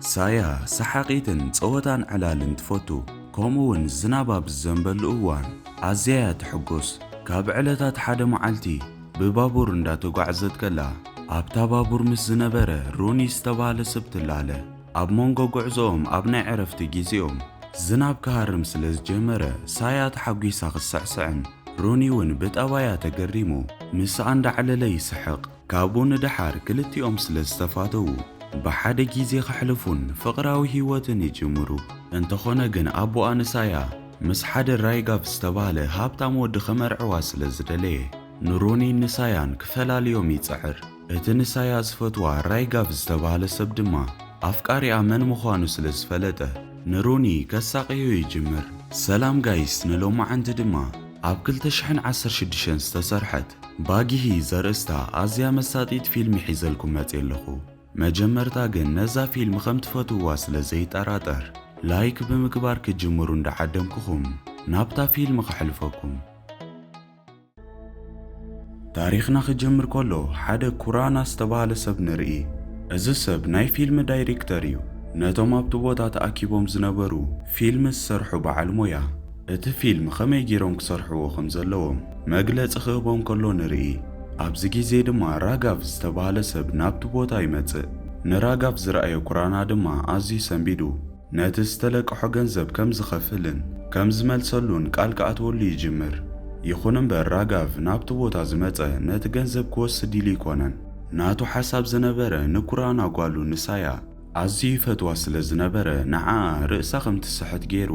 ሳያ ሰሓቒትን ጸወታን ዕላልን ትፈቱ። ከምኡ እውን ዝናብ ኣብ ዝዘንበሉ እዋን ኣዝያ እያ ትሕጎስ። ካብ ዕለታት ሓደ መዓልቲ ብባቡር እንዳተጓዕዘት ከላ ኣብታ ባቡር ምስ ዝነበረ ሮኒ ዝተባህለ ሰብ ትላለ። ኣብ መንጎ ጉዕዞኦም ኣብ ናይ ዕረፍቲ ግዜኦም ዝናብ ክሃርም ስለ ዝጀመረ ሳያ ተሓጒሳ ክትስዕስዕን ሮኒ እውን ብጠባያ ተገሪሙ ምስኣ እንዳዕለለ ይስሕቕ። ካብኡ ንደሓር ክልቲኦም ስለ ዝተፋተዉ ብሓደ ግዜ ከሕልፉን ፍቕራዊ ህይወትን ይጅምሩ። እንተኾነ ግን ኣቦኣ ንሳያ ምስ ሓደ ራይጋቭ ዝተባህለ ሃብታም ወዲ ከመርዕዋ ስለ ዝደለየ ንሮኒን ንሳያን ክፈላልዮም ይጽዕር። እቲ ንሳያ ዝፈትዋ ራይጋቭ ዝተባህለ ሰብ ድማ ኣፍቃሪኣ መን ምዃኑ ስለ ዝፈለጠ ንሮኒ ከሳቕዮ ይጅምር። ሰላም ጋይስ፣ ንሎማዓንቲ ድማ ኣብ ክልተ ሽሕን ዓሰርተ ሽዱሽተን ዝተሰርሐት ባጊሂ ዘርእስታ ኣዝያ መሳጢት ፊልም ሒዘልኩም መጽየ ኣለኹ። መጀመርታ ግን ነዛ ፊልም ከም ትፈትውዋ ስለ ዘይጠራጠር ላይክ ብምግባር ክትጅምሩ እንዳዓደምኩኹም ናብታ ፊልም ከሕልፈኩም። ታሪኽና ክጅምር ከሎ ሓደ ኩራና ዝተባህለ ሰብ ንርኢ። እዚ ሰብ ናይ ፊልም ዳይሬክተር እዩ። ነቶም ኣብቲ ቦታ ተኣኪቦም ዝነበሩ ፊልም ዝሰርሑ በዓል ሞያ እቲ ፊልም ከመይ ገይሮም ክሰርሕዎ ከም ዘለዎም መግለጺ ክህቦም ከሎ ንርኢ። ኣብዚ ግዜ ድማ ራጋቭ ዝተባህለ ሰብ ናብቲ ቦታ ይመጽእ። ንራጋቭ ዝረኣዮ ኩራና ድማ ኣዝዩ ሰንቢዱ። ነቲ ዝተለቅሖ ገንዘብ ከም ዝኸፍልን ከም ዝመልሰሉን ቃል ክኣትወሉ ይጅምር። ይኹን እምበር ራጋቭ ናብቲ ቦታ ዝመጸ ነቲ ገንዘብ ክወስድ ኢሉ ኣይኮነን። ናቱ ሓሳብ ዝነበረ ንኩራና ጓሉ ንሳያ ኣዝዩ ይፈትዋ ስለ ዝነበረ ንዓኣ ርእሳ ከም ትስሕት ገይሩ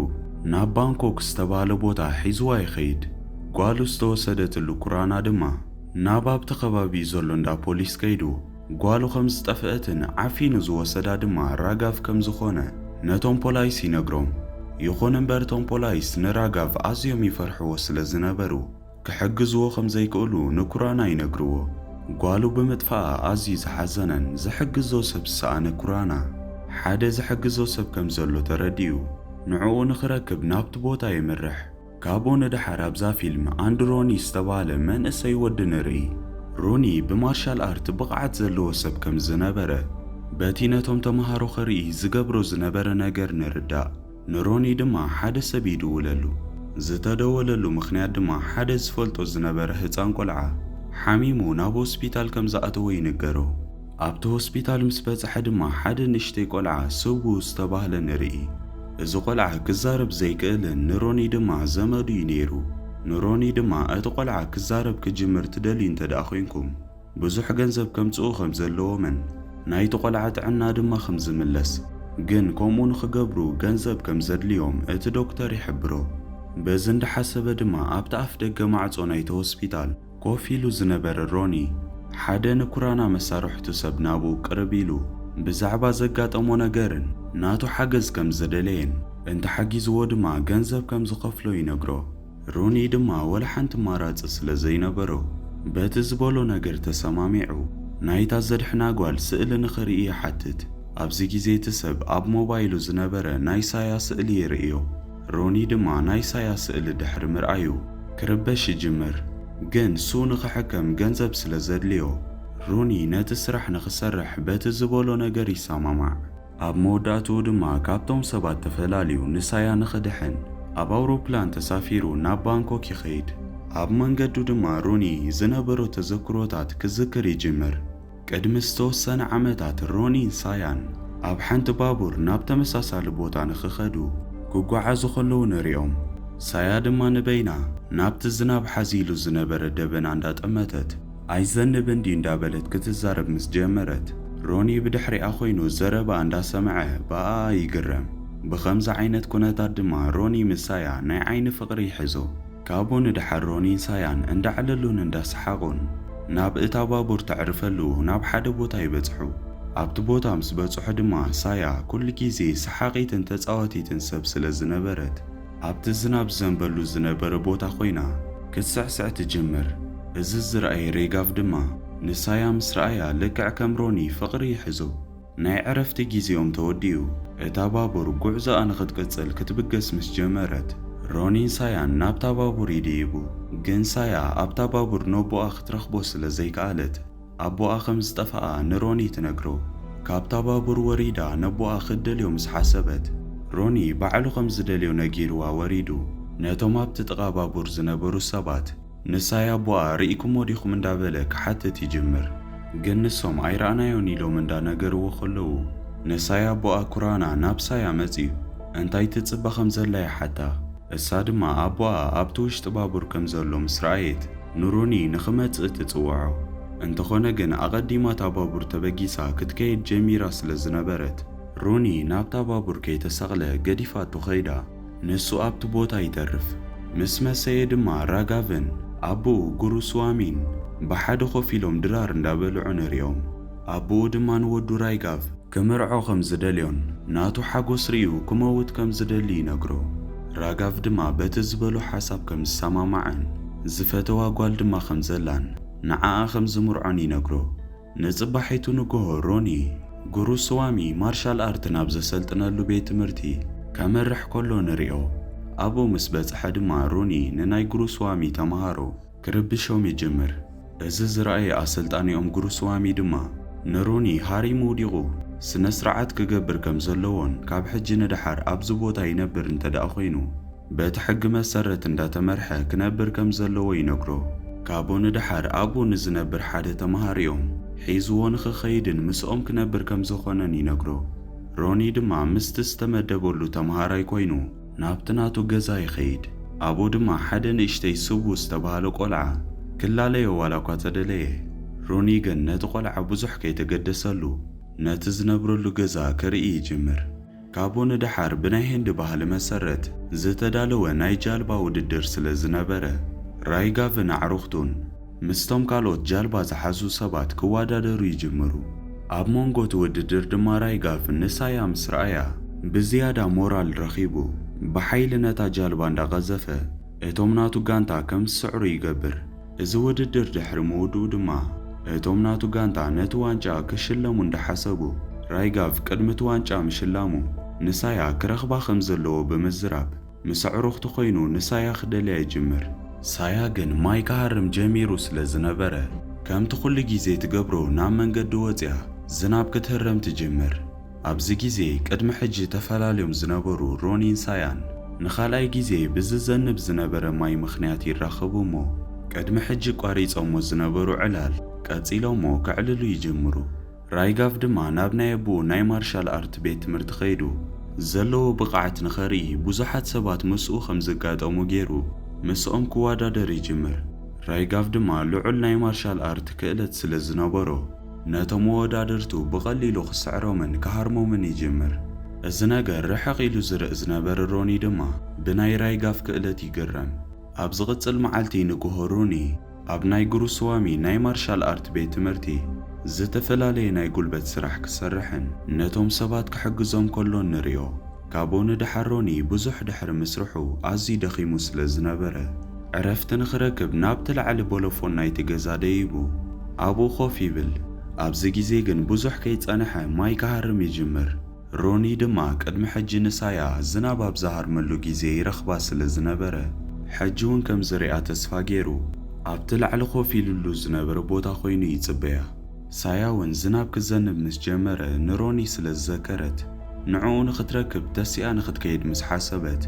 ናብ ባንኮክ ዝተባህለ ቦታ ሒዝዋ ይኸይድ። ጓሉ ዝተወሰደትሉ ኩራና ድማ ናብ ኣብቲ ከባቢ ዘሎ እንዳ ፖሊስ ከይዱ ጓሉ ከም ዝጠፍአትን ዓፊኑ ዝወሰዳ ድማ ራጋቭ ከም ዝኾነ ነቶም ፖላይስ ይነግሮም። ይኹን እምበር እቶም ፖላይስ ንራጋቭ ኣዝዮም ይፈርሕዎ ስለ ዝነበሩ ክሕግዝዎ ከም ዘይክእሉ ንኩራና ይነግርዎ። ጓሉ ብምጥፋኣ ኣዝዩ ዝሓዘነን ዝሕግዞ ሰብ ዝሰኣነ ኩራና ሓደ ዝሕግዞ ሰብ ከም ዘሎ ተረዲኡ ንዕኡ ንኽረክብ ናብቲ ቦታ የምርሕ። ካብኡ ንደሓር ኣብዛ ፊልም ኣንድሮኒ ዝተባህለ መንእሰይ ወዲ ንርኢ። ሮኒ ብማርሻል ኣርት ብቕዓት ዘለዎ ሰብ ከም ዝነበረ በቲ ነቶም ተምሃሮ ከርኢ ዝገብሮ ዝነበረ ነገር ንርዳእ። ንሮኒ ድማ ሓደ ሰብ ይድውለሉ። ዝተደወለሉ ምኽንያት ድማ ሓደ ዝፈልጦ ዝነበረ ህጻን ቆልዓ ሓሚሙ ናብ ሆስፒታል ከም ዝኣተወ ይንገሮ። ኣብቲ ሆስፒታል ምስ በጽሐ ድማ ሓደ ንእሽተይ ቆልዓ ስቡ ዝተባህለ ንርኢ። እዚ ቆልዓ ክዛረብ ዘይክእልን ንሮኒ ድማ ዘመዱ እዩ ነይሩ። ንሮኒ ድማ እቲ ቆልዓ ክዛረብ ክጅምር ትደልዩ እንተ ደኣ ኮይንኩም ብዙሕ ገንዘብ ከምጽኡ ከም ዘለዎምን ናይቲ ቆልዓ ጥዕና ድማ ከም ዝምለስ ግን ከምኡ ንኽገብሩ ገንዘብ ከም ዘድልዮም እቲ ዶክተር ይሕብሮ። በዚ እንዳሓሰበ ድማ ኣብቲ ኣፍ ደገ ማዕጾ ናይቲ ሆስፒታል ኮፍ ኢሉ ዝነበረ ሮኒ ሓደ ንኩራና መሳርሕቱ ሰብ ናብኡ ቅርብ ኢሉ ብዛዕባ ዘጋጠሞ ነገርን ናቱ ሓገዝ ከም ዝደለየን እንተሓጊዝዎ ድማ ገንዘብ ከም ዝኸፍሎ ይነግሮ። ሮኒ ድማ ወላ ሓንቲ ማራጺ ስለ ዘይነበሮ በቲ ዝበሎ ነገር ተሰማሚዑ ናይታ ዘድሕና ጓል ስእሊ ንኽርኢ ይሓትት። ኣብዚ ግዜ እቲ ሰብ ኣብ ሞባይሉ ዝነበረ ናይ ሳያ ስእሊ ይርእዮ። ሮኒ ድማ ናይ ሳያ ስእሊ ድሕሪ ምርኣዩ ክርበሽ ይጅምር። ግን ሱ ንኽሕከም ገንዘብ ስለ ዘድልዮ ሮኒ ነቲ ስራሕ ንኽሰርሕ በቲ ዝበሎ ነገር ይሰማማዕ። ኣብ መወዳእትኡ ድማ ካብቶም ሰባት ተፈላልዩ ንሳያ ንኽድሕን ኣብ ኣውሮፕላን ተሳፊሩ ናብ ባንኮክ ይኸይድ። ኣብ መንገዱ ድማ ሮኒ ዝነበሮ ተዘክሮታት ክዝክር ይጅምር። ቅድሚ ዝተወሰነ ዓመታት ሮኒን ሳያን ኣብ ሓንቲ ባቡር ናብ ተመሳሳሊ ቦታ ንኽኸዱ ክጓዓዙ ከለዉ ንሪኦም። ሳያ ድማ ንበይና ናብቲ ዝናብ ሓዚሉ ዝነበረ ደበና እንዳጠመተት ኣይዘንብን ድዩ እንዳበለት ክትዛረብ ምስ ጀመረት ሮኒ ብድሕሪኣ ኮይኑ ዘረባ እንዳሰምዐ ብኣኣ ይግረም። ብኸምዚ ዓይነት ኩነታት ድማ ሮኒ ምስ ሳያ ናይ ዓይኒ ፍቕሪ ይሕዞ። ካብኡ ንደሓር ሮኒን ሳያን እንዳዕለሉን እንዳሰሓቑን ናብ እታ ባቡር ተዕርፈሉ ናብ ሓደ ቦታ ይበጽሑ። ኣብቲ ቦታ ምስ በጽሑ ድማ ሳያ ኩሉ ግዜ ሰሓቒትን ተጻዋቲትን ሰብ ስለ ዝነበረት ኣብቲ ዝናብ ዘንበሉ ዝነበረ ቦታ ኮይና ክትስዕስዕ ትጅምር። እዚ ዝረኣየ ሬጋቭ ድማ ንሳያ ምስ ረኣያ ልክዕ ከም ሮኒ ፍቕሪ ይሕዞ። ናይ ዕረፍቲ ግዜኦም ተወዲኡ እታ ባቡር ጉዕዞኣ ንኽትቅጽል ክትብገስ ምስ ጀመረት ሮኒን ሳያን ናብታ ባቡር ይድይቡ። ግን ሳያ ኣብታ ባቡር ነቦኣ ክትረኽቦ ስለ ዘይከኣለት ኣቦኣ ከም ዝጠፍኣ ንሮኒ ትነግሮ። ካብታ ባቡር ወሪዳ ነቦኣ ክትደልዮ ምስ ሓሰበት፣ ሮኒ ባዕሉ ከም ዝደልዮ ነጊርዋ ወሪዱ። ነቶም ኣብቲ ጥቓ ባቡር ዝነበሩ ሰባት ንሳይ ኣቦኣ ርኢኩሞ ዲኹም እንዳበለ ክሓትት ይጅምር። ግን ንሶም ኣይረኣናዮን ኢሎም እንዳነገርዎ ከለዉ፣ ንሳይ ኣቦኣ ኩራና ናብ ሳያ መጺኡ እንታይ ትጽበ ከም ዘላ ይሓታ። እሳ ድማ ኣቦኣ ኣብቲ ውሽጢ ባቡር ከም ዘሎ ምስ ረኣየት፣ ንሮኒ ንኽመጽእ ትጽውዖ። እንተኾነ ግን ኣቐዲማ እታ ባቡር ተበጊሳ ክትከይድ ጀሚራ ስለ ዝነበረት፣ ሮኒ ናብታ ባቡር ከይተሰቕለ ገዲፋቶ ኸይዳ። ንሱ ኣብቲ ቦታ ይተርፍ። ምስ መሰየ ድማ ራጋቭን ኣቦኡ ጉሩስዋሚን ብሓደ ኮፍ ኢሎም ድራር እንዳበልዑ ንሪኦም። ኣቦኡ ድማ ንወዱ ራይጋቭ ክምርዖ ከም ዝደልዮን ናቱ ሓጎስ ርእዩ ክመውት ከም ዝደሊ ይነግሮ። ራጋቭ ድማ በቲ ዝበሎ ሓሳብ ከም ዝሰማማዕን ዝፈተዋ ጓል ድማ ከም ዘላን ንዓኣ ከም ዝምርዖን ይነግሮ። ንጽባሒቱ ንግሆ ሮኒ ጉሩስዋሚ ማርሻል ኣርት ናብ ዘሰልጥነሉ ቤት ትምህርቲ ከመርሕ ከሎ ንሪኦ። ኣብኡ ምስ በጽሐ ድማ ሮኒ ንናይ ጉሩስዋሚ ተምሃሮ ክርብሾም ይጅምር። እዚ ዝረኣየ ኣሰልጣኒኦም ጉሩስዋሚ ድማ ንሮኒ ሃሪሙ ውዲቑ ስነ ስርዓት ክገብር ከም ዘለዎን ካብ ሕጂ ንደሓር ኣብዚ ቦታ ይነብር እንተ ደኣ ኮይኑ በቲ ሕጊ መሰረት እንዳተመርሐ ክነብር ከም ዘለዎ ይነግሮ። ካብኡ ንደሓር ኣብኡ ንዝነብር ሓደ ተምሃሪኦም ሒዝዎ ንኽኸይድን ምስኦም ክነብር ከም ዝኾነን ይነግሮ። ሮኒ ድማ ምስቲ ዝተመደበሉ ተምሃራይ ኮይኑ ናብቲ ናቱ ገዛ ይኸይድ። ኣብኡ ድማ ሓደ ንእሽተይ ስቡ ዝተባህለ ቆልዓ ክላለዮ ዋላ እኳ ተደለየ፣ ሮኒ ግን ነቲ ቆልዓ ብዙሕ ከይተገደሰሉ ነቲ ዝነብረሉ ገዛ ክርኢ ይጅምር። ካብኡ ንደሓር ብናይ ህንዲ ባህሊ መሰረት ዝተዳለወ ናይ ጃልባ ውድድር ስለ ዝነበረ፣ ራይጋቭን ኣዕሩኽቱን ምስቶም ካልኦት ጃልባ ዝሓዙ ሰባት ክወዳደሩ ይጅምሩ። ኣብ መንጎ እቲ ውድድር ድማ ራይጋቭ ንሳያ ምስ ረኣያ ብዝያዳ ሞራል ረኺቡ ብሓይሊ ነታ ጃልባ እንዳቐዘፈ እቶም ናቱ ጋንታ ከም ዝስዕሩ ይገብር። እዚ ውድድር ድሕሪ ምውድኡ ድማ እቶም ናቱ ጋንታ ነቲ ዋንጫ ክሽለሙ እንዳሓሰቡ ራይጋቭ ቅድሚ እቲ ዋንጫ ምሽላሙ ንሳያ ክረኽባ ከም ዘለዎ ብምዝራብ ምስ ኣዕሩኽቱ ኮይኑ ንሳያ ክደልያ ይጅምር። ሳያ ግን ማይ ክሃርም ጀሚሩ ስለ ዝነበረ፣ ከምቲ ኩሉ ግዜ ትገብሮ ናብ መንገዲ ወጽያ ዝናብ ክትህረም ትጅምር። ኣብዚ ግዜ ቅድሚ ሕጂ ተፈላልዮም ዝነበሩ ሮኒን ሳያን ንኻልኣይ ግዜ ብዝዘንብ ዝነበረ ማይ ምኽንያት ይራኸቡ እሞ፣ ቅድሚ ሕጂ ቋሪጾሞ ዝነበሩ ዕላል ቀጺሎሞ ከዕልሉ ይጅምሩ። ራይጋቭ ድማ ናብ ናይ ኣቦኡ ናይ ማርሻል ኣርት ቤት ትምህርቲ ከይዱ ዘለዎ ብቕዓት ንኸርኢ ብዙሓት ሰባት ምስኡ ከም ዝጋጠሙ ገይሩ ምስኦም ክወዳደር ይጅምር። ራይጋቭ ድማ ልዑል ናይ ማርሻል ኣርት ክእለት ስለ ዝነበሮ ነቶም መወዳደርቱ ብቐሊሉ ክስዕሮምን ክሃርሞምን ይጅምር። እዚ ነገር ርሕቕ ኢሉ ዝርኢ ዝነበረ ሮኒ ድማ ብናይ ራይጋቭ ክእለት ይግረም። ኣብ ዝቕጽል መዓልቲ ንግሆ ሮኒ ኣብ ናይ ጉሩስዋሚ ናይ ማርሻል ኣርት ቤት ትምህርቲ ዝተፈላለየ ናይ ጉልበት ስራሕ ክሰርሕን ነቶም ሰባት ክሕግዞም ከሎን ንሪኦ። ካብኡ ንደሓር ሮኒ ብዙሕ ድሕሪ ምስርሑ ኣዝዩ ደኺሙ ስለ ዝነበረ፣ ዕረፍቲ ንኽረክብ ናብቲ ላዕሊ ቦሎፎን ናይቲ ገዛ ደይቡ ኣብኡ ኮፍ ይብል። ኣብዚ ግዜ ግን ብዙሕ ከይጸንሐ ማይ ክሃርም ይጅምር። ሮኒ ድማ ቅድሚ ሕጂ ንሳያ ዝናብ ኣብ ዝሃርመሉ ግዜ ይረኽባ ስለ ዝነበረ፣ ሕጂ እውን ከም ዝሪኣ ተስፋ ገይሩ ኣብቲ ላዕሊ ኮፍ ኢሉሉ ዝነበረ ቦታ ኮይኑ ይጽበያ። ሳያ እውን ዝናብ ክዘንብ ምስ ጀመረ ንሮኒ ስለ ዝዘከረት፣ ንዕኡ ንኽትረክብ ተሲኣ ንኽትከይድ ምስ ሓሰበት፣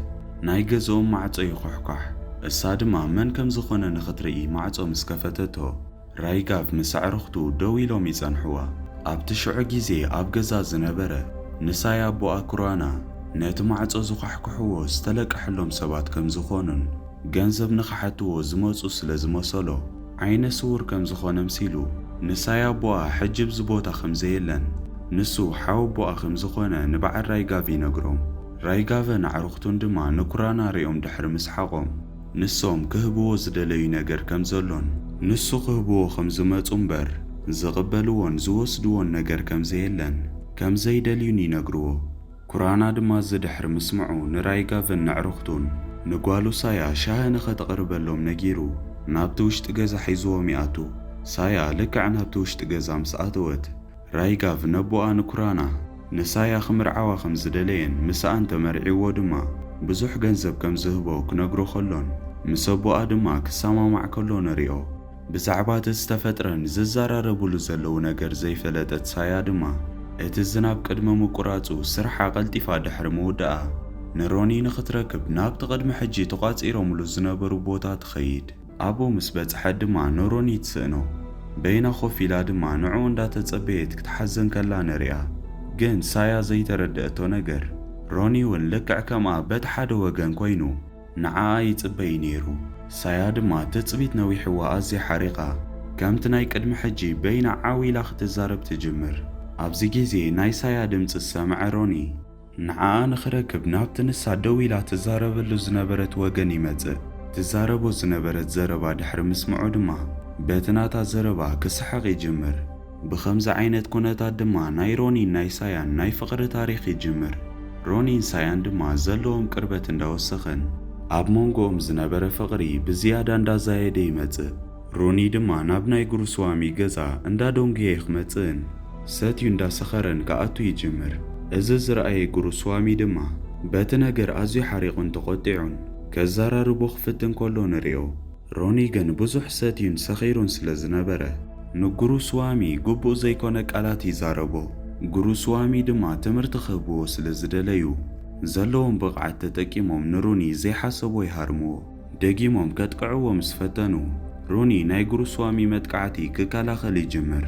ናይ ገዝኦም ማዕጾ ይኹሕኳሕ። እሳ ድማ መን ከም ዝኾነ ንኽትርኢ ማዕጾ ምስ ከፈተቶ፣ ራይጋቭ ምስ ኣዕሩኽቱ ደው ኢሎም ይጸንሕዋ። ኣብቲ ሽዑ ግዜ ኣብ ገዛ ዝነበረ ንሳይ ኣቦኣ ኩራና፣ ነቲ ማዕጾ ዝዃሕኩሕዎ ዝተለቀሐሎም ሰባት ከም ዝኾኑን ገንዘብ ንኽሓትዎ ዝመጹ ስለ ዝመሰሎ፣ ዓይነ ስዉር ከም ዝኾነ ኣምሲሉ፣ ንሳይ ኣቦኣ ሕጂ ኣብዚ ቦታ ከም ዘየለን፣ ንሱ ሓው ኣቦኣ ከም ዝኾነ ንበዓል ራይጋቭ ይነግሮም። ራይጋቭን ኣዕሩኽቱን ድማ ንኩራና ሪኦም ድሕሪ ምስሓቖም፣ ንሶም ክህብዎ ዝደለዩ ነገር ከም ዘሎን፣ ንሱ ክህብዎ ከም ዝመጹ እምበር፣ ዝቕበልዎን ዝወስድዎን ነገር ከም ዘየለን፣ ከም ዘይደልዩን ይነግርዎ። ኩራና ድማ እዚ ድሕሪ ምስምዑ ንራይጋቭን ንዕሩኽቱን ንጓሉ ሳያ ሻሂ ንኸተቕርበሎም ነጊሩ ናብቲ ውሽጢ ገዛ ሒዝዎም ይኣቱ። ሳያ ልክዕ ናብቲ ውሽጢ ገዛ ምስ ኣተወት፣ ራይጋቭ ነቦኣ ንኩራና ንሳያ ክምርዓዋ ከም ዝደለየን ምስኣን ተመርዒዎ ድማ ብዙሕ ገንዘብ ከም ዝህቦ ክነግሮ ከሎን ምስ ኣቦኣ ድማ ክሰማማዕ ከሎ ንሪኦ። ብዛዕባ እቲ ዝተፈጥረን ዝዘራረቡሉ ዘለዉ ነገር ዘይፈለጠት ሳያ ድማ እቲ ዝናብ ቅድሚ ምቁራጹ፣ ስርሓ ቀልጢፋ ድሕሪ ምውዳኣ፣ ንሮኒ ንኽትረክብ ናብቲ ቅድሚ ሕጂ ተቋጺሮምሉ ዝነበሩ ቦታ ትኸይድ። ኣብኡ ምስ በጽሐት ድማ ንሮኒ ትስእኖ። በይና ኮፍ ኢላ ድማ ንዕኡ እንዳተጸበየት ክትሓዝን ከላ ንሪኣ። ግን ሳያ ዘይተረድአቶ ነገር፣ ሮኒ እውን ልክዕ ከምኣ በቲ ሓደ ወገን ኮይኑ ንዓኣ ይጽበይ ነይሩ። ሳያ ድማ ትጽቢት ነዊሕዋ ኣዝያ ሓሪቓ፣ ከምቲ ናይ ቅድሚ ሕጂ በይና ዓው ኢላ ክትዛረብ ትጅምር። ኣብዚ ግዜ ናይ ሳያ ድምጺ ዝሰምዐ ሮኒ፣ ንዓኣ ንኽረክብ ናብቲ ንሳ ደው ኢላ ትዛረበሉ ዝነበረት ወገን ይመጽእ። ትዛረቦ ዝነበረት ዘረባ ድሕሪ ምስምዑ ድማ፣ በቲ ናታ ዘረባ ክስሕቕ ይጅምር። ብኸምዚ ዓይነት ኩነታት ድማ ናይ ሮኒን ናይ ሳያን ናይ ፍቕሪ ታሪኽ ይጅምር። ሮኒን ሳያን ድማ ዘለዎም ቅርበት እንዳወሰኸን፣ ኣብ መንጎኦም ዝነበረ ፍቕሪ ብዝያዳ እንዳዛየደ ይመጽእ። ሮኒ ድማ ናብ ናይ ጉሩስዋሚ ገዛ እንዳዶንግየ ክመጽእን ሰትዩ እንዳሰኸረን ክኣቱ ይጅምር። እዚ ዝረኣየ ጉሩስዋሚ ድማ በቲ ነገር ኣዝዩ ሓሪቑን ተቖጢዑን ከዘራርቦ ክፍትን ከሎ ንሪኦ። ሮኒ ግን ብዙሕ ሰትዩን ሰኺሩን ስለ ዝነበረ፣ ንጉሩስዋሚ ግቡእ ዘይኮነ ቃላት ይዛረቦ። ጉሩስዋሚ ድማ ትምህርቲ ክህብዎ ስለ ዝደለዩ፣ ዘለዎም ብቕዓት ተጠቂሞም ንሮኒ ዘይሓሰቦ ይሃርምዎ። ደጊሞም ከጥቅዕዎ ምስ ፈተኑ፣ ሮኒ ናይ ጉሩስዋሚ መጥቃዕቲ ክከላኸል ይጅምር።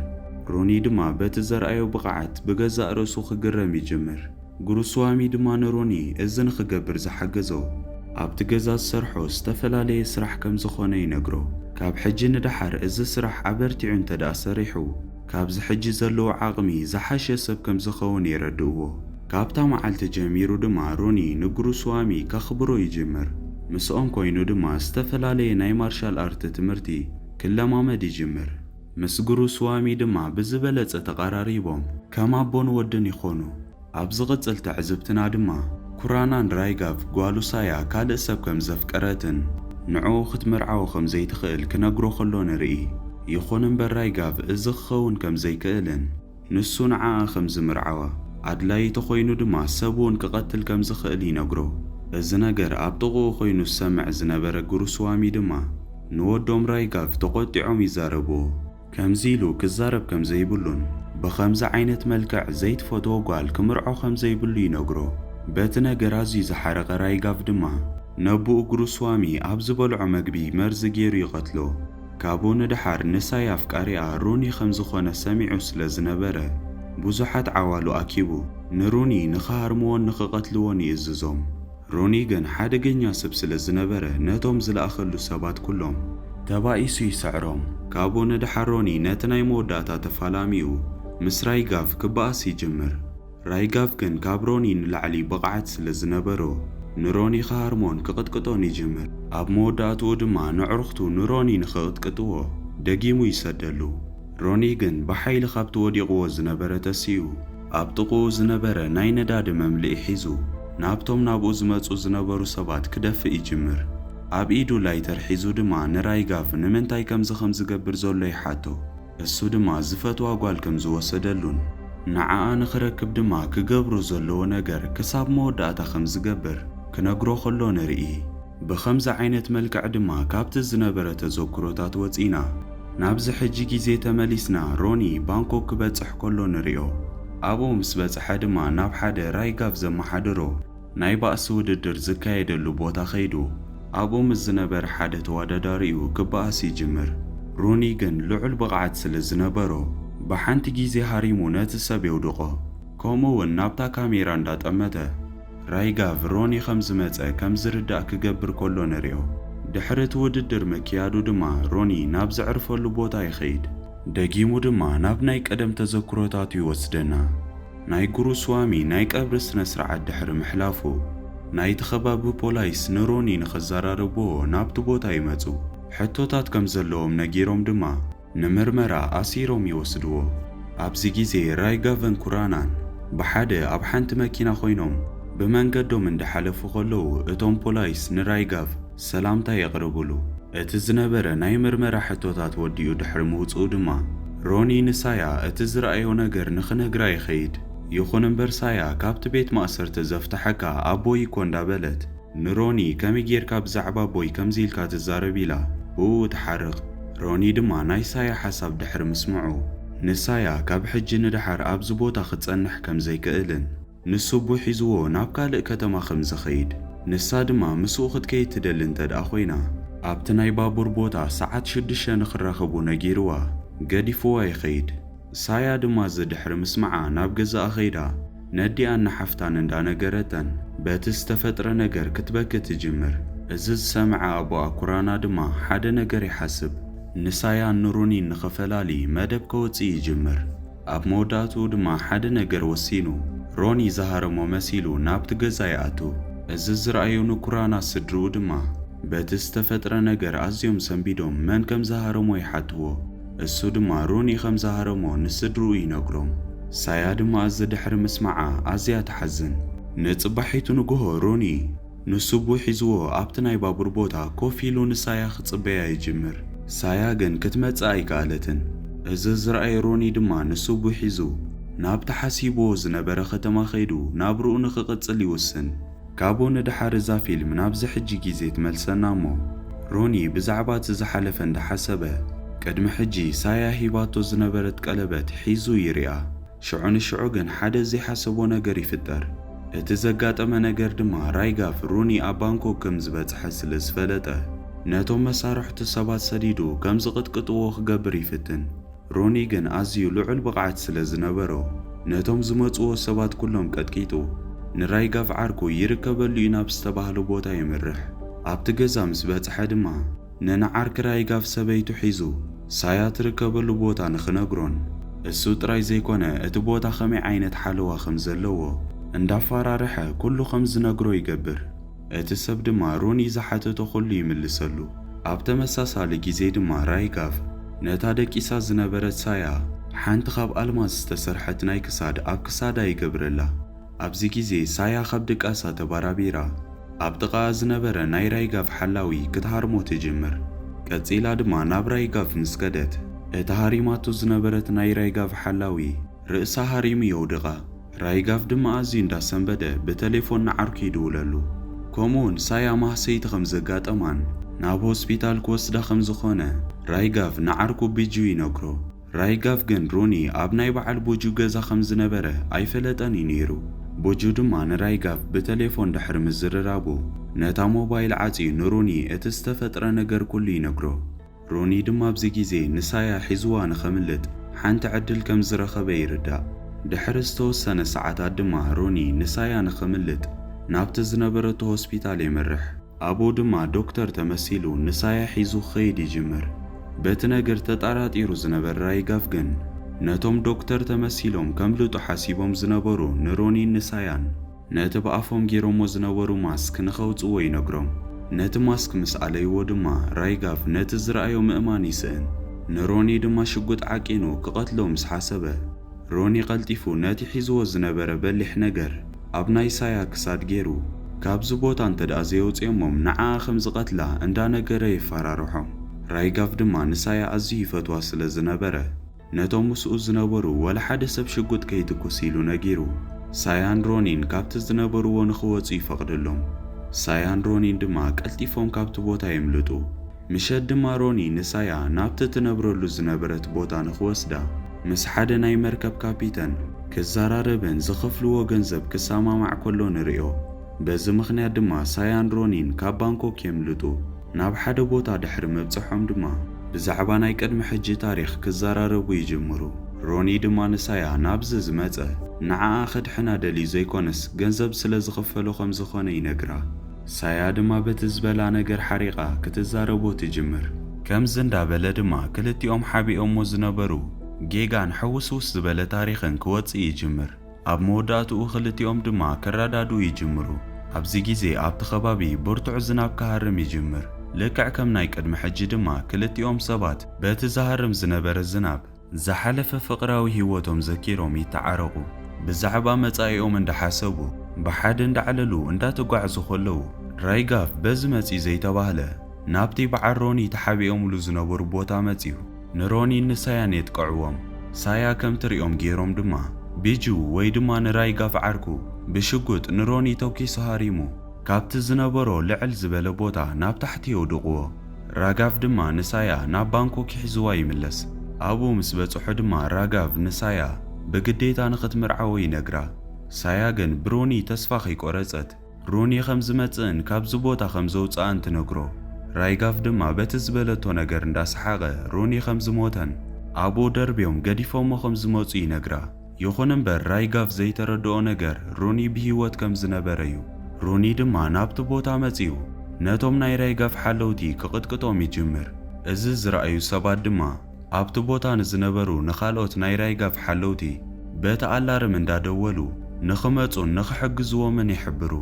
ሮኒ ድማ በቲ ዘርኣዮ ብቕዓት ብገዛእ ርእሱ ክግረም ይጅምር። ጉሩስዋሚ ድማ ንሮኒ እዚ ንኽገብር ዝሓገዞ፣ ኣብቲ ገዛ ዝሰርሖ ዝተፈላለየ ስራሕ ከም ዝኾነ ይነግሮ። ካብ ሕጂ ንደሓር እዚ ስራሕ ኣበርቲዑ እንተ ደኣ ሰሪሑ፣ ካብዚ ሕጂ ዘለዎ ዓቕሚ ዝሓሸ ሰብ ከም ዝኸውን የረድእዎ። ካብታ መዓልቲ ጀሚሩ ድማ ሮኒ ንጉሩስዋሚ ከኽብሮ ይጅምር። ምስኦም ኮይኑ ድማ ዝተፈላለየ ናይ ማርሻል ኣርት ትምህርቲ ክለማመድ ይጅምር። ምስ ጉሩስዋሚ ድማ ብዝበለጸ ተቐራሪቦም ከም ኣቦን ወድን ይኾኑ። ኣብ ዝቕጽል ትዕዝብትና ድማ፣ ኩራናን ራይጋቭ ጓሉ ሳያ ካልእ ሰብ ከም ዘፍቀረትን ንዕኡ ክትምርዓዎ ከም ዘይትኽእል ክነግሮ ከሎ ንርኢ። ይኹን እምበር ራይጋቭ እዚ ክኸውን ከም ዘይክእልን ንሱ ንዓኣ ከም ዝምርዓዋ፣ ኣድላዪ ተኾይኑ ድማ ሰብ እውን ክቐትል ከም ዝኽእል ይነግሮ። እዚ ነገር ኣብ ጥቕኡ ኮይኑ ዝሰምዕ ዝነበረ ጉሩስዋሚ ድማ ንወዶም ራይጋቭ ተቖጢዖም ይዛረብዎ። ከምዚ ኢሉ ክዛረብ ከም ዘይብሉን ብኸምዚ ዓይነት መልክዕ ዘይትፈትዎ ጓል ክምርዖ ከም ዘይብሉ ይነግሮ። በቲ ነገር ኣዝዩ ዝሓረቐ ራይጋቭ ድማ ነቦኡ ጉሩስዋሚ ኣብ ዝበልዖ መግቢ መርዚ ገይሩ ይቐትሎ። ካብኡ ንደሓር ንሳይ ኣፍቃሪኣ ሩኒ ከም ዝኾነ ሰሚዑ ስለ ዝነበረ፣ ብዙሓት ዓዋሉ ኣኪቡ ንሩኒ ንኽሃርምዎን ንኽቐትልዎን ይእዝዞም። ሩኒ ግን ሓደገኛ ሰብ ስለ ዝነበረ፣ ነቶም ዝለኣኸሉ ሰባት ኩሎም ተባኢሱ ይስዕሮም። ካብኡ ንደሓር ሮኒ ነቲ ናይ መወዳእታ ተፋላሚኡ ምስ ራይጋቭ ክበኣስ ይጅምር። ራይጋቭ ግን ካብ ሮኒ ንላዕሊ ብቕዓት ስለ ዝነበሮ፣ ንሮኒ ክሃርሞን ክቕጥቅጦን ይጅምር። ኣብ መወዳእትኡ ድማ ንዕሩኽቱ ንሮኒ ንኽቕጥቅጥዎ ደጊሙ ይሰደሉ። ሮኒ ግን ብሓይሊ ካብቲ ወዲቕዎ ዝነበረ ተሲኡ፣ ኣብ ጥቕኡ ዝነበረ ናይ ነዳዲ መምልኢ ሒዙ፣ ናብቶም ናብኡ ዝመጹ ዝነበሩ ሰባት ክደፍእ ይጅምር። ኣብ ኢዱ ላይተር ሒዙ ድማ ንራይጋቭ ንምንታይ ከምዚ ከም ዝገብር ዘሎ ይሓቶ። እሱ ድማ ዝፈትዋ ጓል ከም ዝወሰደሉን ንዓኣ ንኽረክብ ድማ ክገብሮ ዘለዎ ነገር ክሳብ መወዳእታ ከም ዝገብር ክነግሮ ከሎ ንርኢ። ብኸምዚ ዓይነት መልክዕ ድማ ካብቲ ዝነበረ ተዘክሮታት ወጺና ናብዚ ሕጂ ግዜ ተመሊስና ሮኒ ባንኮክ ክበጽሕ ከሎ ንሪኦ። ኣብኡ ምስ በጽሐ ድማ ናብ ሓደ ራይጋቭ ዘመሓድሮ ናይ ባእሲ ውድድር ዝካየደሉ ቦታ ከይዱ ኣብኡ ምስ ዝነበረ ሓደ ተወዳዳሪኡ ክበኣስ ይጅምር። ሩኒ ግን ልዑል ብቕዓት ስለ ዝነበሮ ብሓንቲ ግዜ ሃሪሙ ነቲ ሰብ የውድቖ። ከምኡ እውን ናብታ ካሜራ እንዳጠመተ ራይጋቭ ሮኒ ከም ዝመጸ ከም ዝርዳእ ክገብር ከሎ ንሪኦ። ድሕሪ እቲ ውድድር ምክያዱ ድማ ሮኒ ናብ ዘዕርፈሉ ቦታ ይኸይድ። ደጊሙ ድማ ናብ ናይ ቀደም ተዘክሮታቱ ይወስደና። ናይ ጉሩስዋሚ ናይ ቀብሪ ስነ ስርዓት ድሕሪ ምሕላፉ፣ ናይቲ ከባቢ ፖላይስ ንሮኒ ንኸዘራርብዎ ናብቲ ቦታ ይመጹ። ሕቶታት ከም ዘለዎም ነጊሮም ድማ ንምርመራ ኣሲሮም ይወስድዎ። ኣብዚ ግዜ ራይጋቭን ኩራናን ብሓደ ኣብ ሓንቲ መኪና ኮይኖም ብመንገዶም እንዳሓለፉ ከለዉ፣ እቶም ፖላይስ ንራይጋቭ ሰላምታ የቕርብሉ። እቲ ዝነበረ ናይ ምርመራ ሕቶታት ወዲኡ ድሕሪ ምውጽኡ ድማ፣ ሮኒ ንሳያ እቲ ዝረኣዮ ነገር ንኽነግራ ይኸይድ። ይኹን እምበር ሳያ፣ ካብቲ ቤት ማእሰርቲ ዘፍትሐካ ኣቦይ እኮ እንዳበለት ንሮኒ፣ ከመይ ጌርካ ብዛዕባ ኣቦይ ከምዚ ኢልካ ትዛረብ ኢላ ብኡ ትሓርቕ። ሮኒ ድማ ናይ ሳያ ሓሳብ ድሕሪ ምስምዑ፣ ንሳያ ካብ ሕጂ ንደሓር ኣብዚ ቦታ ክጸንሕ ከም ዘይክእልን ንሱ ኣቦ ሒዝዎ ናብ ካልእ ከተማ ከም ዝኸይድ፣ ንሳ ድማ ምስኡ ክትከይድ ትደሊ እንተ ደኣ ኾይና፣ ኣብቲ ናይ ባቡር ቦታ ሰዓት ሽዱሽተ ንኽራኸቡ ነጊርዋ፣ ገዲፍዋ ይኸይድ። ሳያ ድማ እዚ ድሕሪ ምስማዓ ናብ ገዛኣ ኸይዳ ነዲኣን ንሓፍታን እንዳነገረተን በቲ ዝተፈጥረ ነገር ክትበኪ ትጅምር። እዚ ዝሰምዐ ኣቦኣ ኩራና ድማ ሓደ ነገር ይሓስብ። ንሳያን ንሮኒን ንኽፈላሊ መደብ ከወጽእ ይጅምር። ኣብ መወዳእትኡ ድማ ሓደ ነገር ወሲኑ፣ ሮኒ ዝሃረሞ መሲሉ ናብቲ ገዛ ይኣቱ። እዚ ዝረኣዩ ንኩራና ስድርኡ ድማ በቲ ዝተፈጥረ ነገር ኣዝዮም ሰንቢዶም መን ከም ዝሃረሞ ይሓትዎ። እሱ ድማ ሮኒ ከም ዝሃረሞ ንስድርኡ ይነግሮም። ሳያ ድማ እዚ ድሕሪ ምስማዓ ኣዝያ ትሓዝን። ንጽባሒቱ ንግሆ ሮኒ ንሱ ኣቦ ሒዝዎ ኣብቲ ናይ ባቡር ቦታ ኮፍ ኢሉ ንሳያ ክጽበያ ይጅምር። ሳያ ግን ክትመጽእ ኣይከኣለትን። እዚ ዝረኣየ ሮኒ ድማ ንሱ ኣቦ ሒዙ ናብቲ ሓሲብዎ ዝነበረ ከተማ ከይዱ ናብርኡ ንኽቕጽል ይውስን። ካብኡ ንደሓር እዛ ፊልም ናብዚ ሕጂ ግዜ ትመልሰና እሞ፣ ሮኒ ብዛዕባ እቲ ዝሓለፈ እንዳሓሰበ፣ ቅድሚ ሕጂ ሳያ ሂባቶ ዝነበረት ቀለበት ሒዙ ይሪኣ። ሽዑ ንሽዑ ግን ሓደ ዘይሓሰቦ ነገር ይፍጠር። እቲ ዘጋጠመ ነገር ድማ ራይጋፍ ሮኒ ኣብ ባንኮክ ከም ዝበጽሐ ስለ ዝፈለጠ፣ ነቶም መሳርሕቱ ሰባት ሰዲዱ ከም ዝቕጥቅጥዎ ክገብር ይፍትን። ሮኒ ግን ኣዝዩ ልዑል ብቕዓት ስለ ዝነበሮ፣ ነቶም ዝመጽዎ ሰባት ኩሎም ቀጥቂጡ፣ ንራይጋፍ ዓርኩ ይርከበሉ እዩ ናብ ዝተባህለ ቦታ የምርሕ። ኣብቲ ገዛ ምስ በጽሐ ድማ፣ ንንዓርኪ ራይጋፍ ሰበይቱ ሒዙ ሳያ ትርከበሉ ቦታ ንኽነግሮን፣ እሱ ጥራይ ዘይኮነ እቲ ቦታ ከመይ ዓይነት ሓለዋ ከም ዘለዎ እንዳፈራርሐ ኩሉ ከም ዝነግሮ ይገብር። እቲ ሰብ ድማ ሮኒ ዝሓተቶ ኩሉ ይምልሰሉ። ኣብ ተመሳሳሊ ግዜ ድማ ራይጋፍ ነታ ደቂሳ ዝነበረት ሳያ ሓንቲ ካብ ኣልማዝ ዝተሰርሐት ናይ ክሳድ ኣብ ክሳዳ ይገብረላ። ኣብዚ ግዜ ሳያ ካብ ድቃሳ ተባራቢራ ኣብ ጥቓኣ ዝነበረ ናይ ራይጋፍ ሓላዊ ክትሃርሞ ትጅምር። ቀጺላ ድማ ናብ ራይጋፍ ምስ ከደት፣ እቲ ሃሪማቶ ዝነበረት ናይ ራይጋፍ ሓላዊ ርእሳ ሃሪሙ የውድቓ። ራይጋፍ ድማ ኣዝዩ እንዳሰንበደ ብተሌፎን ንዓርኩ ይድውለሉ። ከምኡውን ሳያ ማህሰይቲ ከም ዘጋጠማን ናብ ሆስፒታል ክወስዳ ከም ዝኾነ ራይጋፍ ንዓርኩ ቢጁ ይነግሮ። ራይጋፍ ግን ሮኒ ኣብ ናይ በዓል ቡጁ ገዛ ከም ዝነበረ ኣይፈለጠን እዩ ነይሩ። ቡጁ ድማ ንራይጋፍ ብተሌፎን ድሕሪ ምዝርራቡ፣ ነታ ሞባይል ዓጽዩ ንሮኒ እቲ ዝተፈጥረ ነገር ኩሉ ይነግሮ። ሮኒ ድማ ኣብዚ ግዜ ንሳያ ሒዝዋ ንኸምልጥ ሓንቲ ዕድል ከም ዝረኸበ ይርዳእ። ድሕሪ ዝተወሰነ ሰዓታት ድማ ሮኒ ንሳያ ንኸምልጥ ናብቲ ዝነበረቶ ሆስፒታል የምርሕ። ኣብኡ ድማ ዶክተር ተመሲሉ ንሳያ ሒዙ ክኸይድ ይጅምር። በቲ ነገር ተጠራጢሩ ዝነበረ ራይጋፍ ግን፣ ነቶም ዶክተር ተመሲሎም ከምልጡ ሓሲቦም ዝነበሩ ንሮኒን ንሳያን፣ ነቲ ብኣፎም ገይሮሞ ዝነበሩ ማስክ ንኸውጽዎ ይነግሮም። ነቲ ማስክ ምስ ኣለይዎ ድማ፣ ራይጋፍ ነቲ ዝረኣዮ ምእማን ይስእን። ንሮኒ ድማ ሽጉጥ ዓቂኑ ክቐትሎ ምስ ሓሰበ፣ ሮኒ ቀልጢፉ ነቲ ሒዝዎ ዝነበረ በሊሕ ነገር ኣብ ናይ ሳያ ክሳድ ገይሩ፣ ካብዚ ቦታ እንተ ደኣ ዘየውጽኦሞም ንዓኣ ከም ዝቐትላ እንዳነገረ የፈራርሖም። ራይጋፍ ድማ ንሳያ ኣዝዩ ይፈትዋ ስለ ዝነበረ፣ ነቶም ምስኡ ዝነበሩ ወላ ሓደ ሰብ ሽጉጥ ከይትኩስ ኢሉ ነጊሩ፣ ሳያን ሮኒን ካብቲ ዝነበርዎ ንኽወጹ ይፈቕደሎም። ሳያን ሮኒን ድማ ቀልጢፎም ካብቲ ቦታ የምልጡ። ምሸት ድማ ሮኒ ንሳያ ናብቲ ትነብረሉ ዝነበረት ቦታ ንኽወስዳ ምስ ሓደ ናይ መርከብ ካፒተን ክዘራረብን ዝኸፍልዎ ገንዘብ ክሰማማዕ ከሎ ንርእዮ። በዚ ምኽንያት ድማ ሳያን ሮኒን ካብ ባንኮክ የምልጡ። ናብ ሓደ ቦታ ድሕሪ ምብጽሖም ድማ ብዛዕባ ናይ ቅድሚ ሕጂ ታሪኽ ክዘራረቡ ይጅምሩ። ሮኒ ድማ ንሳያ ናብዚ ዝመጸ ንዓኣ ከድሕና ደልዩ ዘይኮነስ ገንዘብ ስለ ዝኸፈሎ ከም ዝኾነ ይነግራ። ሳያ ድማ በቲ ዝበላ ነገር ሓሪቓ ክትዛረቦ ትጅምር። ከምዚ እንዳበለ ድማ ክልቲኦም ሓቢኦሞ ዝነበሩ ጌጋን ሕውስውስ ዝበለ ታሪኽን ክወጽእ ይጅምር። ኣብ መወዳእትኡ ክልቲኦም ድማ ክረዳድኡ ይጅምሩ። ኣብዚ ግዜ ኣብቲ ከባቢ ብርቱዕ ዝናብ ክሃርም ይጅምር። ልክዕ ከም ናይ ቅድሚ ሕጂ ድማ ክልቲኦም ሰባት በቲ ዝሃርም ዝነበረ ዝናብ ዝሓለፈ ፍቕራዊ ህይወቶም ዘኪሮም ይተዓረቑ። ብዛዕባ መጻኢኦም እንዳሓሰቡ ብሓደ እንዳዕለሉ እንዳተጓዕዙ ከለዉ፣ ራይጋፍ በዚ መጺኡ ዘይተባህለ ናብቲ በዓል ሮኒ ተሓቢኦምሉ ዝነበሩ ቦታ መጺኡ ንሮኒን ንሳያን የጥቅዕዎም። ሳያ ከም ትሪኦም ገይሮም ድማ ቢጁ ወይ ድማ ንራይጋፍ ዓርኩ ብሽጉጥ ንሮኒ ተኪሱ ሃሪሙ ካብቲ ዝነበሮ ልዕል ዝበለ ቦታ ናብ ታሕቲ የውድቕዎ። ራጋፍ ድማ ንሳያ ናብ ባንኮክ ሒዝዋ ይምለስ። ኣብኡ ምስ በጽሑ ድማ ራጋቭ ንሳያ ብግዴታ ንኽትምርዓዎ ይነግራ። ሳያ ግን ብሮኒ ተስፋ ከይቆረጸት ሮኒ ከም ዝመጽእን ካብዚ ቦታ ከም ዘውጽኣን ትነግሮ። ራይጋቭ ድማ በቲ ዝበለቶ ነገር እንዳሰሓቐ ሮኒ ከም ዝሞተን ኣብኡ ደርብዮም ገዲፎሞ ከም ዝመጹ ይነግራ። ይኹን እምበር ራይጋቭ ዘይተረድኦ ነገር ሮኒ ብህይወት ከም ዝነበረ እዩ። ሮኒ ድማ ናብቲ ቦታ መጺኡ ነቶም ናይ ራይጋቭ ሓለውቲ ክቕጥቅጦም ይጅምር። እዚ ዝረኣዩ ሰባት ድማ ኣብቲ ቦታ ንዝነበሩ ንኻልኦት ናይ ራይጋቭ ሓለውቲ በቲ ኣላርም እንዳደወሉ ንኽመጹን ንኽሕግዝዎምን ይሕብሩ።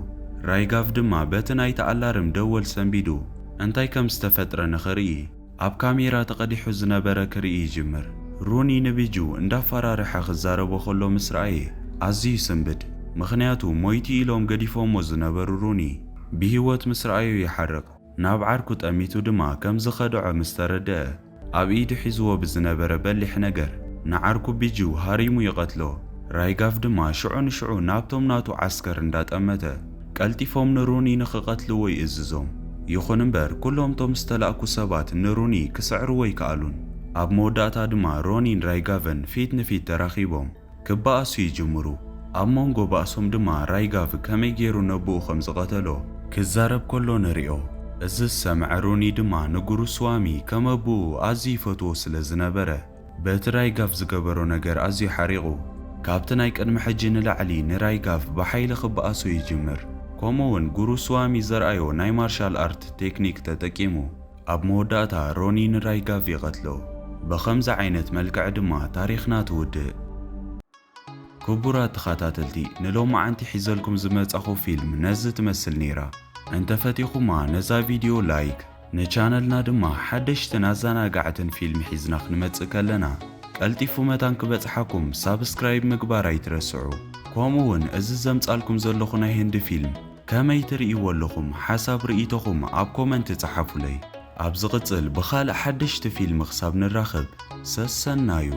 ራይጋቭ ድማ በቲ ናይቲ ኣላርም ደወል ሰንቢዱ እንታይ ከም ዝተፈጥረ ንኽርኢ ኣብ ካሜራ ተቐዲሑ ዝነበረ ክርኢ ይጅምር። ሮኒ ንቢጁ እንዳፈራርሐ ክዛረቦ ከሎ ምስ ረኣየ ኣዝዩ ይስንብድ። ምኽንያቱ ሞይቱ ኢሎም ገዲፎሞ ዝነበሩ ሮኒ ብህይወት ምስ ረኣዮ ይሓርቕ። ናብ ዓርኩ ጠሚቱ ድማ ከም ዝኸድዖ ምስ ተረድአ ኣብ ኢዱ ሒዝዎ ብዝነበረ በሊሕ ነገር ንዓርኩ ቢጁ ሃሪሙ ይቐትሎ። ራይጋቭ ድማ ሽዑ ንሽዑ ናብቶም ናቱ ዓስከር እንዳጠመተ ቀልጢፎም ንሩኒ ንኽቐትልዎ ይእዝዞም። ይኹን እምበር ኩሎም ቶም ዝተላእኩ ሰባት ንሩኒ ክስዕርዎ ይከኣሉን። ኣብ መወዳእታ ድማ ሮኒን ራይጋቭን ፊት ንፊት ተራኺቦም ክበኣሱ ይጅምሩ። ኣብ መንጎ ባእሶም ድማ ራይጋቭ ከመይ ገይሩ ነብኡ ከም ዝቐተሎ ክዛረብ ከሎ ንሪኦ። እዚ ዝሰምዐ ሩኒ ድማ ንጉሩስዋሚ ከም ኣቦኡ ኣዝዩ ይፈትዎ ስለ ዝነበረ በቲ ራይጋቭ ዝገበሮ ነገር ኣዝዩ ሓሪቑ። ካብቲ ናይ ቅድሚ ሕጂ ንላዕሊ ንራይጋቭ ብሓይሊ ክበኣሶ ይጅምር። ከምኡውን ጉሩስዋሚ ዘርኣዮ ናይ ማርሻል ኣርት ቴክኒክ ተጠቂሙ ኣብ መወዳእታ ሮኒ ንራይጋቭ ይቐትሎ። ብኸምዚ ዓይነት መልክዕ ድማ ታሪኽና ትውድእ። ክቡራት ተኸታተልቲ፣ ንሎማዓንቲ ሒዘልኩም ዝመጻኹ ፊልም ነዚ ትመስል ነይራ። እንተፈቲኹማ ነዛ ቪድዮ ላይክ፣ ንቻነልና ድማ ሓደሽትን ኣዘናጋዕትን ፊልም ሒዝና ክንመጽእ ከለና ቀልጢፉ መታን ክበጽሓኩም ሳብስክራይብ ምግባር ኣይትረስዑ። ከምኡውን እዚ ዘምጻልኩም ዘለኹ ናይ ህንዲ ፊልም ከመይ ትርእይዎ ኣለኹም? ሓሳብ ርእይቶኹም ኣብ ኮመንት ጸሓፉለይ። ኣብ ዝቕጽል ብኻልእ ሓደሽቲ ፊልም ክሳብ ንራኸብ ሰሰናዩ።